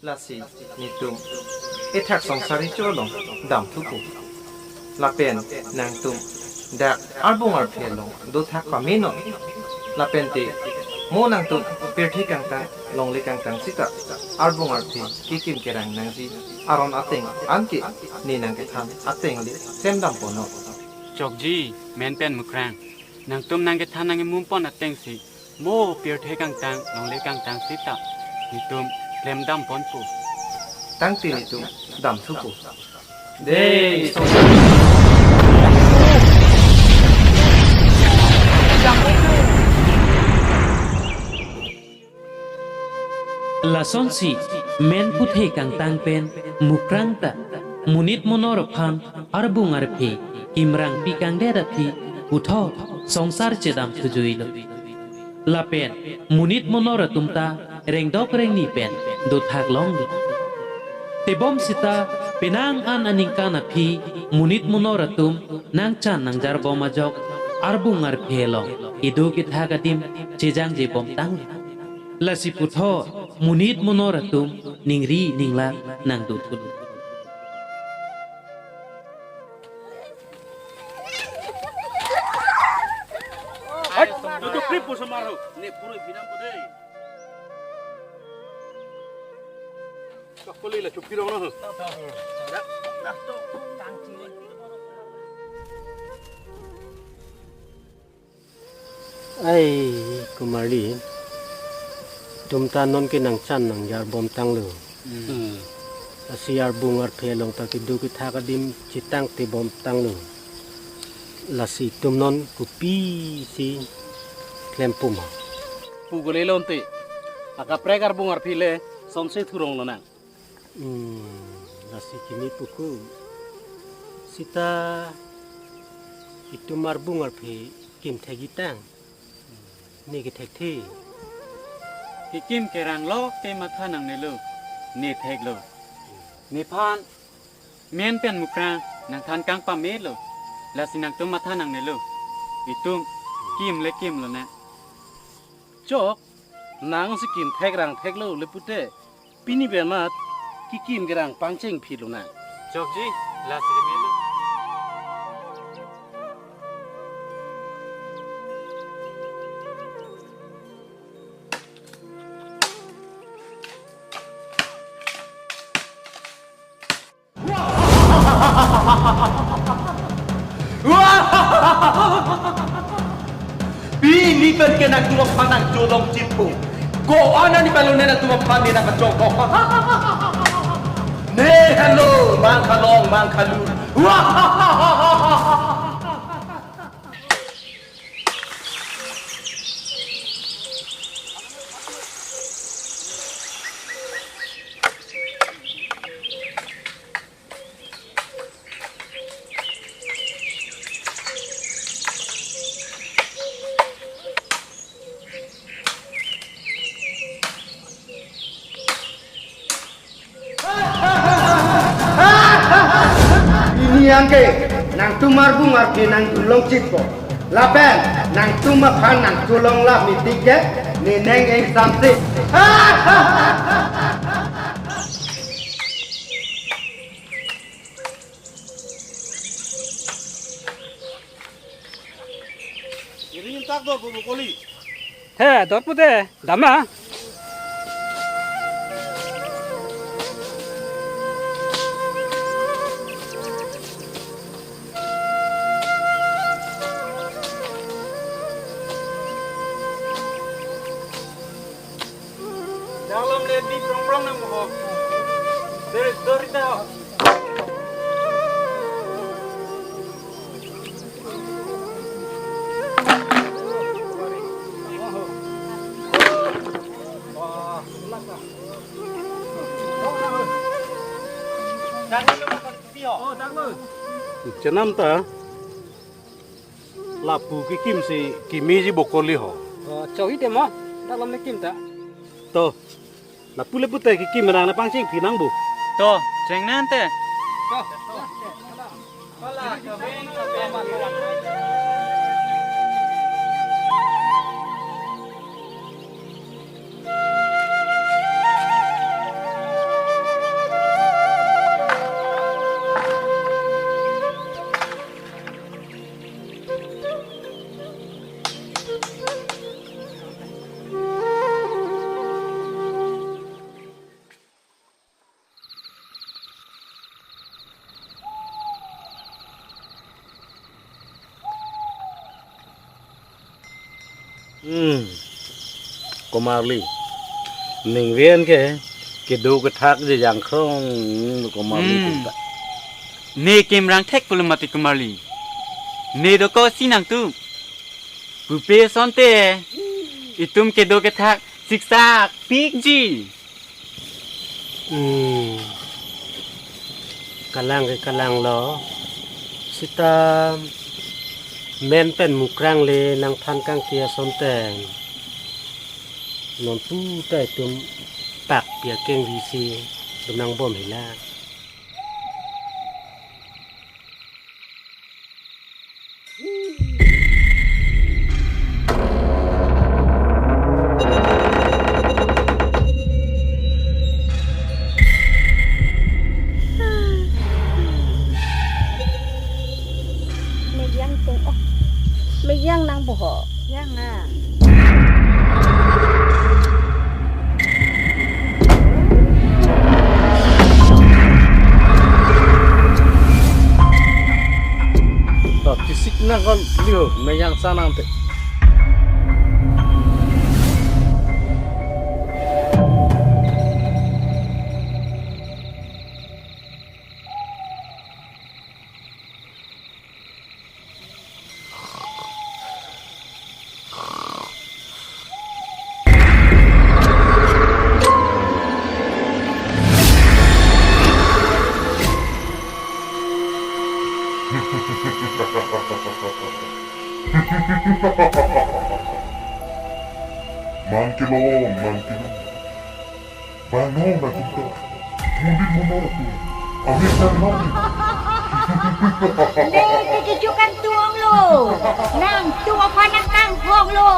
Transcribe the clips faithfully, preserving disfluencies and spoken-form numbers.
Lasi netum ethak songsar recho along damthupo. Lapen nangtum dak arbung arphe along dothak pamenon. Lapente mo nangtum pirthe kangtang longle kangtang sita arbung arphe kekim kerang nangji aron ateng anke ne nangkethan ateng le semdamponnon. Chokji, men pen mukrang. Nangtum nangkethan nangkemumpon atengsi mo pirthe kangtang longle kangtang sita netum klemdamponpo. Tangte netum damthupo. Dei, so. Lasonsi men puthe kangtang pen mukrang ta monit monor aphan arbung arphe kimrangpi kangdet aphi puthot songsar chedamthujuilo. Lapen monit monor atum ta rengdok rengni pen dothak longlo. Tebom sita penang an aningkan aphi monit monor atum nangchan nangjarbom ajok arbung arphe along kedo kethak adim chejangjebom tanglo. Lasi puthot monit monor atum ningri ninglak nangdothulo. Hai, duduk rip pu samar ho. Ne puro binam pu dei. Kak puli la chupi rong na ho. Ai, Kumarli, tum ta non ke nangchan nangjarbom tanglo. Hmm. Lasi arbung arphe along ta kedo kethak adim chetangtebom tanglo. Lasi tum non kopisi klempuma? Pu gole lonte. Akaprek arbung arphe le sonse thurong lonang. Hmm, lasi kimi puku. Sita itum arbung arphe kim thekji tang. Ne kethekthe. Kekim kerang lo te matha nangnelo. Ne theklo. Nephan men pen mukrang nangthan kangpamelo. Lasi nangtum matha nangnelo. Itum kim le kimlonang. Chok, nangsi kim thekrang theklo le pute. Pini pen mat kekim kerang pangchengphi lonang. Chokji, lasi melo. Pini pen ke nangtum aphan nangcholong chitpo. Ko-an ani balone nangtum aphan ne nangkachongkok. Ne halo, mangkhalong, mangkhalur. Pini anke nangtum arbung arphe nangdunlong chitpo. Lapen nangtum aphan nangcholong la metik ke ne neng eng samse. Iring tak do, Bu Bokoli. He, dor pute, dam ma. Dalam le di prong prong nang mo. Dor, dor ita. Chenam ta lapu kekim si kimiji Bokoli ho. Oh, chok ite mo, dak lom le kim ta. To, lapu le pute kekim rang le pangchengphi nang bu. To, cheng nante. To. Hmm. Komarli. Ningven ke kedo kethak je jangkrong komarli Hmm. Tumta. Ne kemrang thek pulo mati komarli. Ne dokok si nangtum. Pupe asonte itum kedo kethak siksak pikji. Hmm. Kalang ke kalanglo. Sita men pen mukrang le nangthan kangti asonte. Non pu ta itum pak pia keng visi benang bom hila. Meyang tung oh. Meyang nang boho. Yang na. To, kisik nang kon liho, meyang sanang te. Mangkilo, mangkilo. Bang no na gunto. Mundit munor tu. Amit dan mati. Ne kejukan tuong lo. Nangtum aphan nang kangkong lo.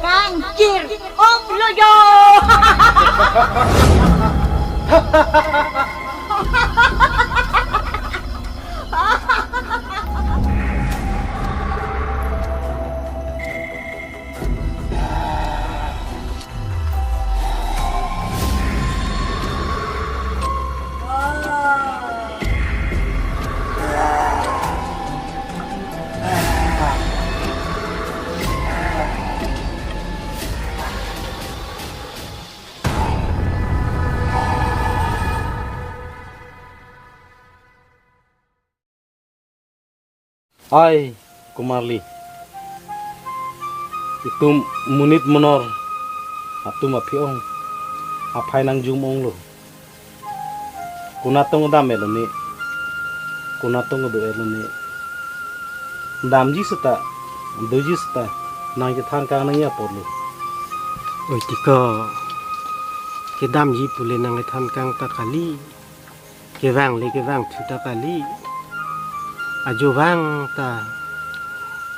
Kangkir ong lo yo. Ai, komarli. Itum mundit munor atum aphi-ong aphai nangjum onglo. Konat tong dam-etlo ne. Konat tong do-etlo ne. Damji seta, doji seta, nangchethan kang nangji apotlo. Oi tiko, kedamji pule nangchethan kang ta kali. Kevang le kevang thu ta kali. Ajo vang ta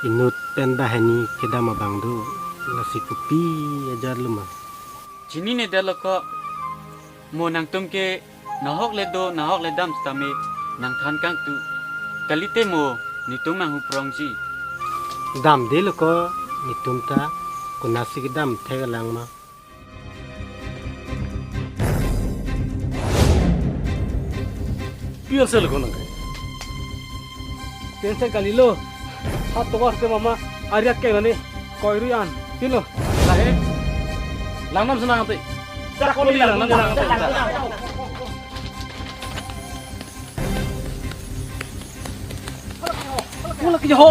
inut pen banghini kedam abang do. Lasi kopi ajat lo ma. Chinine detlo ko. Mo nangtum ke nahok le do, nahok le dam sitame nangthan kangtu. Kalite mo netum manghu prongji. Damdelo ko netum ta konatsi kedam thek alang ma. Pi ansel ko nang. Pi ansel kalilo. Ha tovar ke mama ariak ke nani. Koirui an. Pilo. Lahe. Langnam senang ante. Dak koli langnam senang ante. Pula ke ho.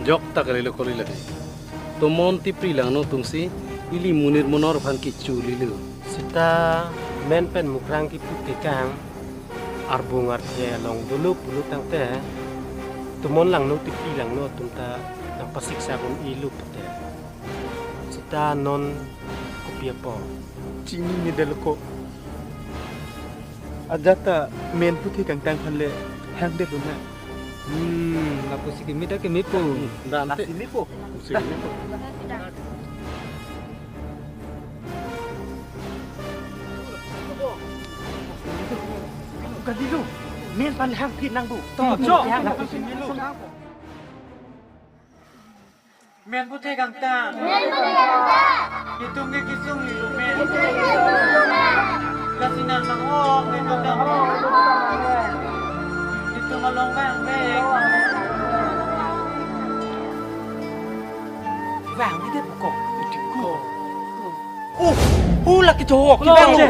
Jok ta kalilo koli lake. Tomon tipri langno atumsi ili mundit munor aphan kecho lilo. Sita men pen mukrang kipu tekang. Arbung arthe along dolo pulo tangte, tomon langno tipri langno atum ta nangpasiksa un-elo pute. Sita non kopi apot. Chinine detlo ko. Ajat ta men puthe kangtang aphan le hangdetlo na. Hmm, lapusi keme ta kemepo. Hmm, dante. Lasi mepo. Lasi mepo. Kalilo, men pan hangphi nang bu. To, to. Hang. Men puthe kangtang. Netum ke kesung lilo men. Lasi nang nanghok netum kangtang. Netum along vangvek. Vang ni dei pukok. Oh, oh, lake jok. Kevang je.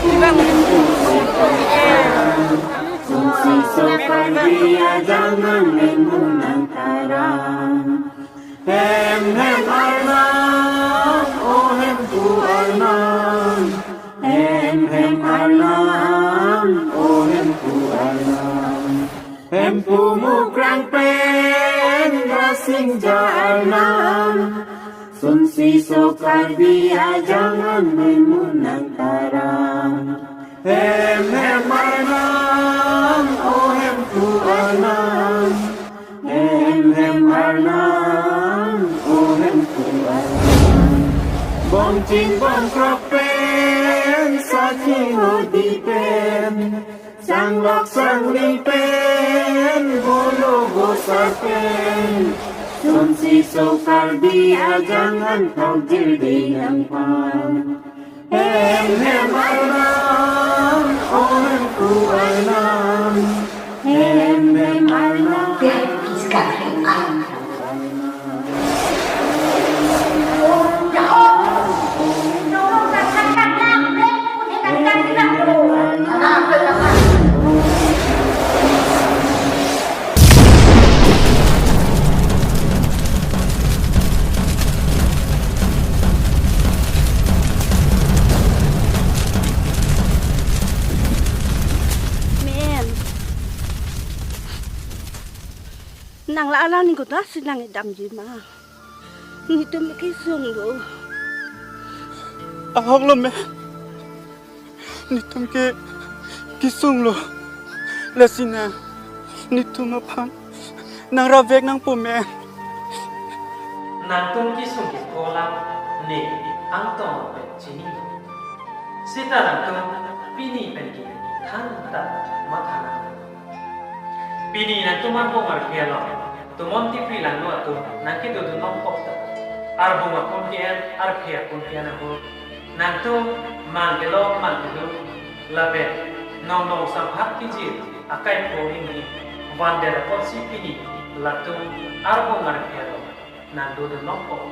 Kevang. Sonsi so Karbi ajangan men munang tarang. Hem hem arnam, o hemphu arnam. Hem hem arnam, o hemphu arnam. Hemphu mukrang pen rasingja arnam. Sonsi so Karbi ajangan men munang tarang. Hem hem arnam, o hemphu arnam. Hem hem arnam, o hemphu arnam. Bongching bongkrok pen, saking odi pen, sanglok sangli pen, bolo bosar pen. Sonsi so Karbi ajangan thok jirding angpang. Hem hem arnam, o hemphu arnam. Hem hem arnam. Men. Nang la alang ni kota si nang damji ma. Netum ke kesunglo. Ahok lo men. Netum ke kesunglo. Lasi nang netum aphan nang ravek nangpo men. Nangtum kesung ke kolang ne angtong pen chini. Seta nangtum pini pen ke thangta matha nang. Pini nangtum Arbong arphe along Tomon Tipril langno atum nangkedodun longkok ta. Arbong akun ke-en, arphe akun ke-en ahut. Nangtum mang kelong mang kelu lapen nonglong samphat kejir akaipho hini vandet apotsi pini latum Arbong arphe along nangdodun longkok.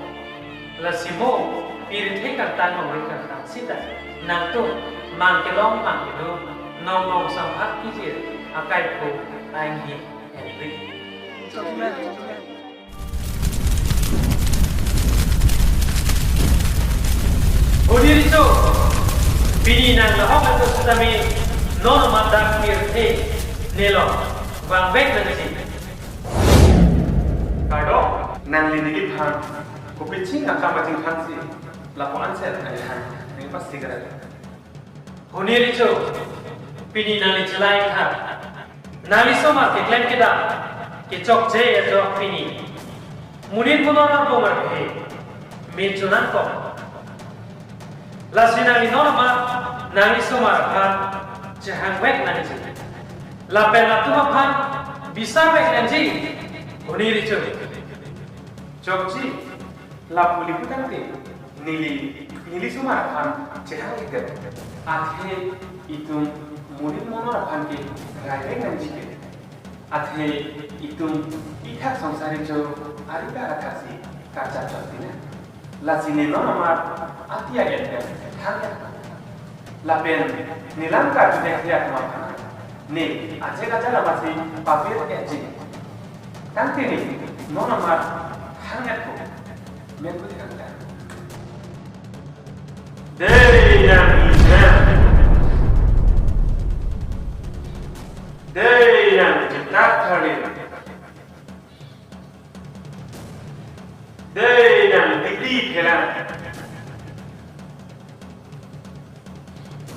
Lasi mo pirthe kangtang longri kangtang sita nangtum mang kelong mang kelu nonglong samphat kejir akaipho ainghi enri. Honi Richo, pini nang lahok atum sitame non amat dak pirthe nelong vangvek nangji. Kardom, nangli neliphan kopi ching akam achingthang si lapu-an sel neliphan nangpasi kara. Honi Richo, pini nangli chelai tha. Nangli somar keklem kedam kechokche ajok pini monit monor Arbong arphe min chonangkok. Lasi nangli non amat nangli somar aphan chehangvek nangji. Lapen latum aphan bisarvek nangji. Honi Richo. Chokche, lapu lipu tangte, neli, neli somar aphan chehang-ikdet. Athe itum monit monor aphan ke raireng nangji ke. Athe itum ithak songsari cho arita athak si kachachot tina. Lasi ne non amat ati agen pen hang ya. Lapen nelam karju dek dia kemaphan. Ne, ajek ajak amatsi papir ya ji. Tangte ne, non amat hang ya ko. Men ko dikang ta. Dei nang ina. Dei nang citak tharin. Dei nang dikdi phelang.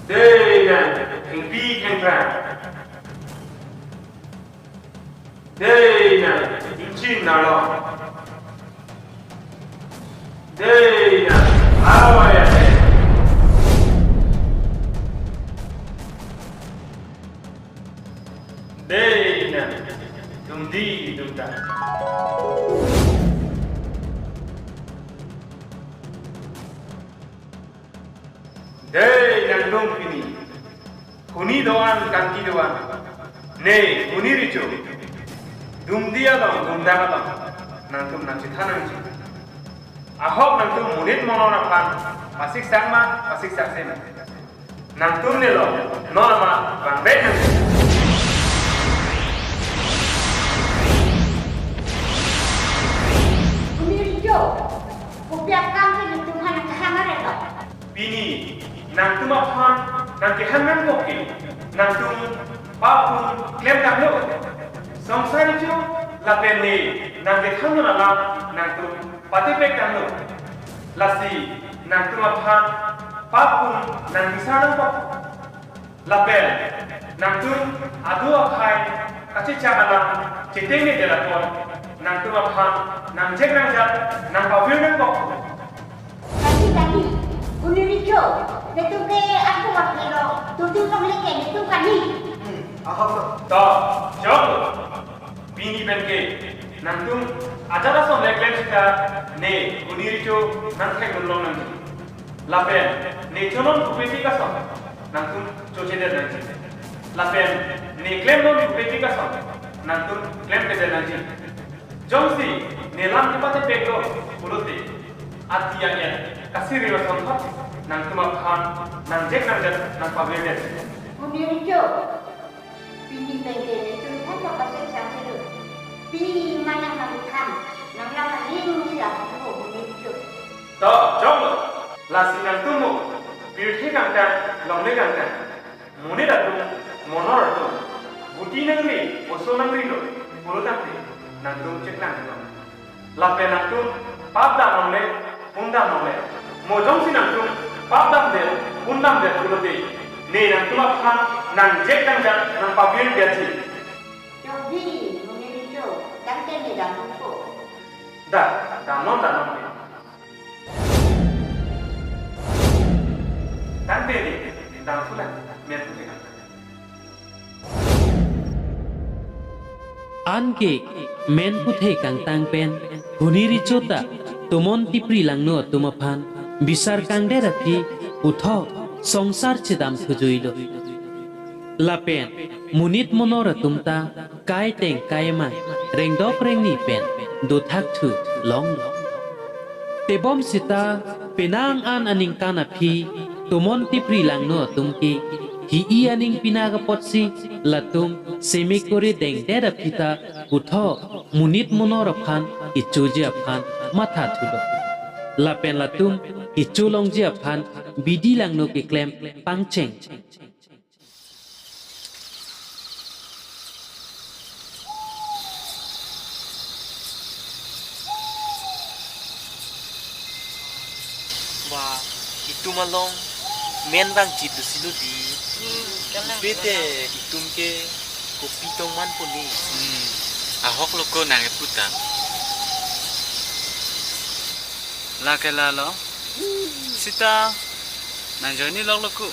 Dei nang thengpi thengphrang. Dei nang ingchin nalong. Dei nang awai ate. Dei nang dumdi dumta. Do-an kangki do-an. Ne, huni richo. Dumdi along, dumdang along. Nangtum nangchethan nangji. Ahok nangtum monit monor aphan. Pasiksang ma, pasiksangse ma. Nangtum nelo, non ma, bang bek nangji. Huni richo. Kopi akam ke nangtum aphan nangkehang are to. Pini, nangtum aphan, nangkehang nangkok ke, nangtum pap pun klemtanglo. Songsar richo, lapen ne, nangkethan alam, nangtum patepekdamlo. Lasi, nangtum aphan, pap pun, nangkisar nangkok. Lapen, nangtum adu akhai kachechak alam chetengnedet apot, nangtum aphan nangjek nangjat nangpavir nangkok. Kani, kani, huni richo, netum ke aku wakilo, tutu tongleke netum kani. Hmm, ahok to. To, jok. Pini penke, nangtum ajat ason le klem sita ne, huni richo nangthekdun long nangji. Lapen, ne chonon pupe tik ason, nangtum chochedet nangji. Lapen, ne klemnon pupe tik ason, nangtum klemkledet nangji. Jongsi, ne lam kepatepeklo pulote, ati ayan, kasiri ason thot, nangtum aphan, nangjek nangjat, nangpavirdet. Huni richo. Pini penke netum aphan ta pasiksangse lo. Pini mana nangthan, nanglang aning si apu ho huni richo. To, jonglo. Lasi nangtum mo, pirthe kangtang, longle kangtang. Monit atum, monor atum. Buti nangri, oso nangrilo, pulo tangte, nangtum cheklang nang. Lapen nangtum pap dam longle, pun dam longle. Mo jongsi nangtum pap damdet, pun damdet pulote, ne nangtum aphan nangjek nangjat nangpavirdetji. Jongsi, huni richo, tangte ne dampo. Da, damnon, damnon. Tangte ne, dampo lang, men pusi kang. Anke men puthe kangtang pen huni richo ta tomon tipri langno atum aphan bisar kangdet aphi puthot songsar chedam thujuilo. Lapen monit monor atum ta kai teng kai mai rengdok rengni pen dothak thu longlo. Tebom seta penang an aningkan aphi tomon tipri langno atum ke hi-i aning pinak apotsi latum seme kore dengdet aphi ta puthot monit monor aphan kechoji aphan matha thulo. Lapen latum kecholongji aphan bidi langno keklem pangcheng. Wah, itum along men vangchit do silo di. Hmm, kalang, bete kalang. Itum ke kopi tong manpo ni. Hmm, ahok lo ko nang eputa. Lake lalo. Sita nang join ni lok lok ku.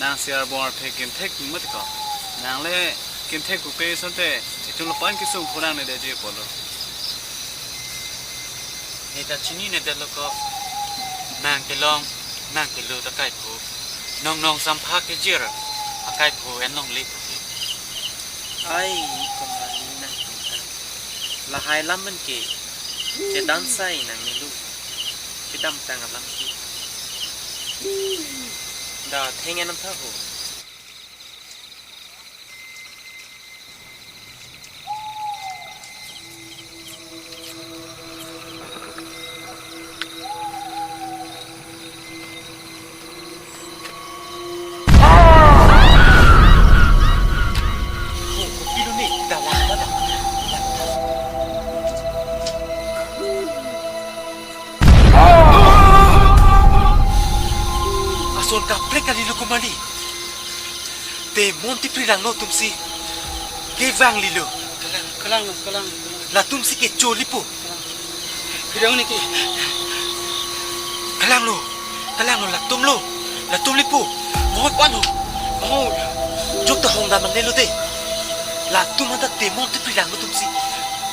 Nang si arbong arthe kemthek mati ko. Nang le kemthek pupe asonte itum lapu-an kesung phonang ne deji apotlo. Ne ta chininedet lo ko. Nang kelong, nang kelo ta kaipho. Nong nong sampha kejir, akaipho en longle puke. Ai, komali nang ta. Lahai lam men ke, chedan sai nang nelu. Kedamtang alam ke. Da theng enam tha ho. Ason kaprek kalilo komali. Temon tipri langno atumsi kevanglilo. Kalang, kalang, kalang. Latumsi kecholipo. Kalang. Bidang niki. Kalanglo, kalanglo, latumlo, latum lipo. Mohoi pano, mohoi. Jok ta hong damang nelo de. Latum anta temon tipri langno atumsi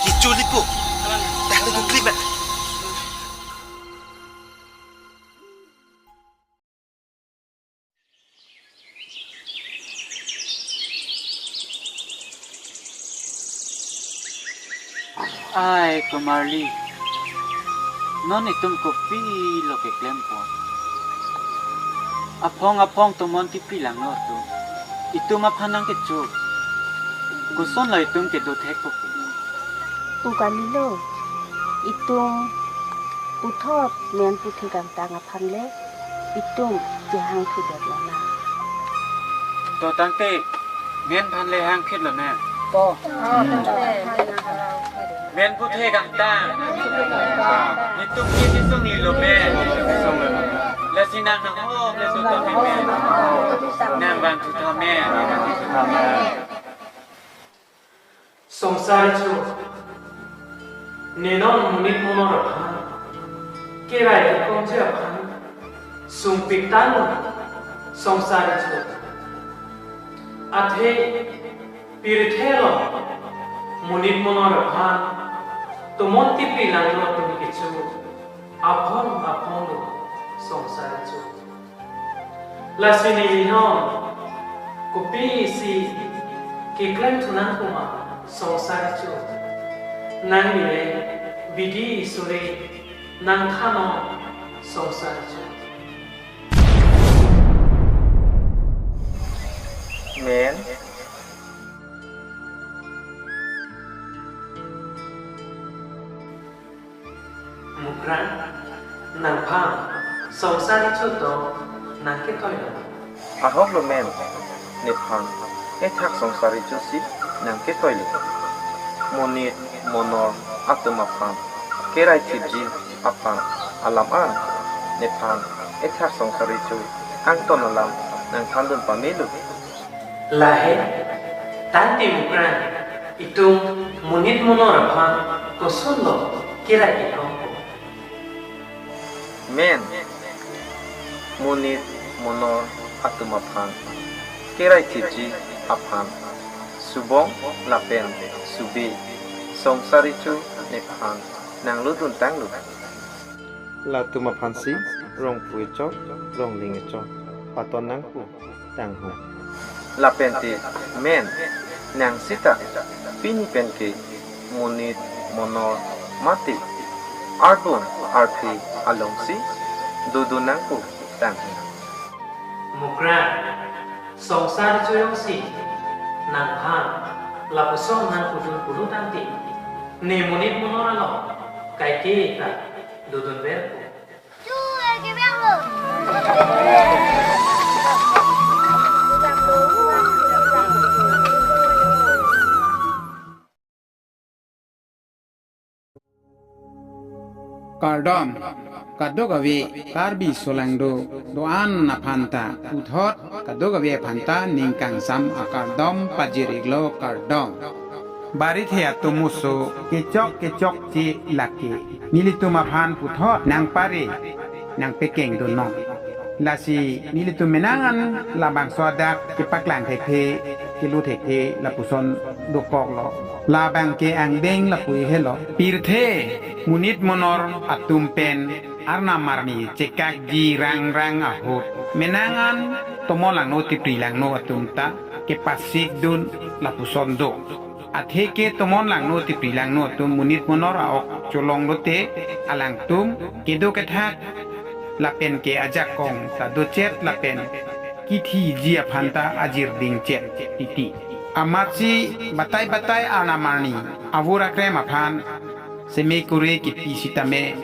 kecholipo. Kalang. Dah lo dum klima. Ai, komarli, non itum kopilo keklempon? Aphong aphong tomon tipri langno atum itum aphan nangkecho. Kosonlo itum kedo thekpo ke? Pu kalilo, itum puthot men puthe kangtang aphan le itum kehangthudetlo na. To tangte, men aphan le hangphitlo na. To. Men puthe kangtang. Netum ke kesung nilo men. Lasi nang nanghong le so to men. Nang vangthu tha men. Songsar Richo, ne non monit monor aphan kerai kekongji aphan sungpik tanglo, Songsar Richo. Athe pirthe along monit monor aphan tomon tipri langno atum kecho aphong aphong lo, Songsar Richo. Lasi neli non kopisi keklem thu nangkok ma, Songsar Richo? Nangli le bidi sore nangthannon, Songsar Richo. Men. Mukrang, nangphan Songsar Richo to nangketoilo? Ahok lo men, nephan ethak Songsar Richo si nangketoilo. Monit monor atum aphan kerai thipji aphan alam an nephan ethak Songsar Richo angton alam nangthandun pamelo. Lahei tangte Mukrang, itum monit monor aphan kosonlo kerai kekongpo? Men, monit monor atum aphan kerai thipji aphan subong lapen sube Songsar Richo nephan nanglutdun tanglo. Latum aphansi rongphu echok, rongling echok paton nangpo tangho. Lapente men, nang sita pini penke monit monor mate arbung arphe alongsi dodun nangpo tangho. Mukrang, Songsar Richo jongsi nangphan lapuson nangpudun pulo tangte, ne monit monor along kaike ta dodunverpo. Kardom, kadokave Karbi solangdo do-an aphanta, puthot kadokave aphanta ning kangsam akardom pajir-iklo, kardom. Barithe atum oso kechok kechokche lake nelitum aphan puthot nangpare nangpekengdunnon. Lasi nelitum menang an labangso adak kepaklang thekthe, kelo thekthe lapuson dokoklo. Labang ke angdeng lapu helo. Pirthe monit monor atum pen arnam arni chekakji rangrang ahut, menang an tomon langno tipri langno atum ta kepasikdun lapuson do. Atheke tomon langno tipri langno atum monit monor a-ok cholong lote, alangtum kedo kethak lapen ke ajakong ta dochet lapen kithiji aphanta ajir dingchet titi. Amatsi batai batai arnam arni avur akrem aphan seme kore kipi sitame,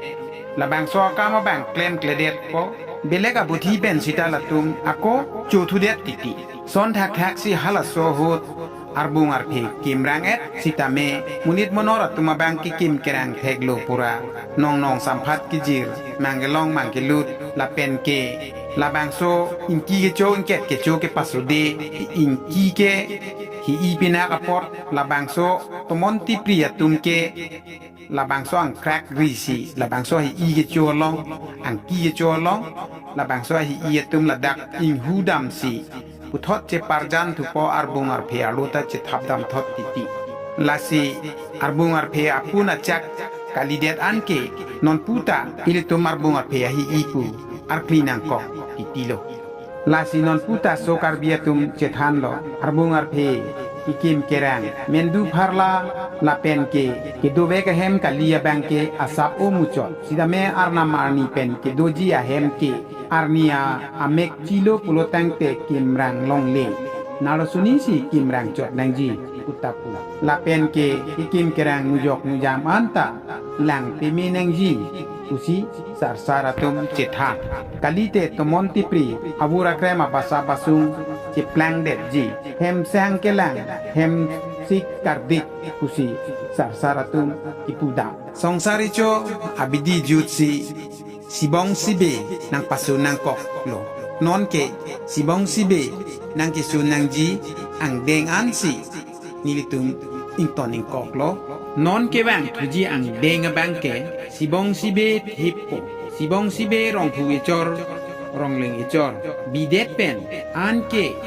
labangso akam abang klemkledetpo, belek abudhi pen sita latum ako chothudet titi. Son thakthaksi halaso ahut arbung arphe kimrang-et sitame, monit monor atum abang kekim kerang theklo pura. Nongnong samphat kijir, mang kelong mang kelut, lapen ke labangso ingki kecho ingket kecho kepasode, ingki ke hi-i pinak apot, labangso tomon tipri atum ke labangso angkrak risi, labangso hi-i kecho along, angki kecho along, labangso hi-i atum ladak inghudamsi puthot cheparjan thupo, arbung arphe arlo ta chethapdam thot titi. Lasi arbung arphe apun achak kalidet anke nonputa ilitum arbung arphe ahi-i pu arkli nangkok titilo. Lasi nonputa so Karbi atum chethanlo, arbung arphe Kekim kerang, mendu pharla lapen ke kedovek ahem kali abang ke asap o muchot. Sitame arnam arni pen kedoji ahem ke arni a amek chilo pulo tangte kimrang longle. Nalo suni si kimrang chot nangji, puta pu. Lapen ke kekim kerang nujok nujam anta lang peme nangji pusi sarsar atum chethan. Kalite tomon tipri, abur akrem abasa basung cheplangdetji. Hem sehang kelang, hem sik kardik pusi sarsar atum kipudam. Songsar icho abidi jutsi sibong sibe nangpasun nangkoklo. Non ke sibong sibe nangkesun nangji angdeng ansi nelitum ington ingkoklo. Non kevang thuji angdeng abang ke sibong sibe thippo. Sibong sibe rongphu echor, rongleng echor. Bidet pen an ke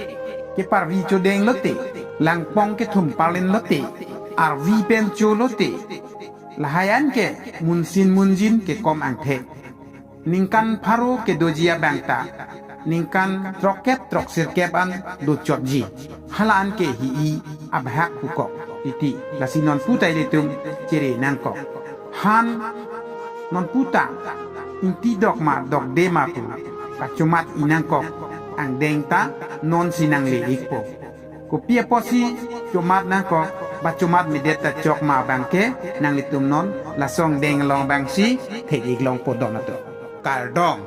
keparvi chodeng lote, langpong kethum parlin lote, arvi pen cho lote, lahai an ke munsin munjin kekom angthek. Ningkan pharo kedoji abang ta ningkan throkkep throksirkep an dochotji. Hala an ke hi-i abhak hukok titi. Lasi nonpu ta ilitum chere nangkok. Han nonpu ta ingti dok ma dokde ma pu kachomat-i nangkok angdeng ta nonsi nangle-ikpo. Kopi apotsi chomat nangkok, ba chomat medet ta chok ma abang ke nanglitum non laso angdeng along abangsi thek-ik longpo don atum. Kardom.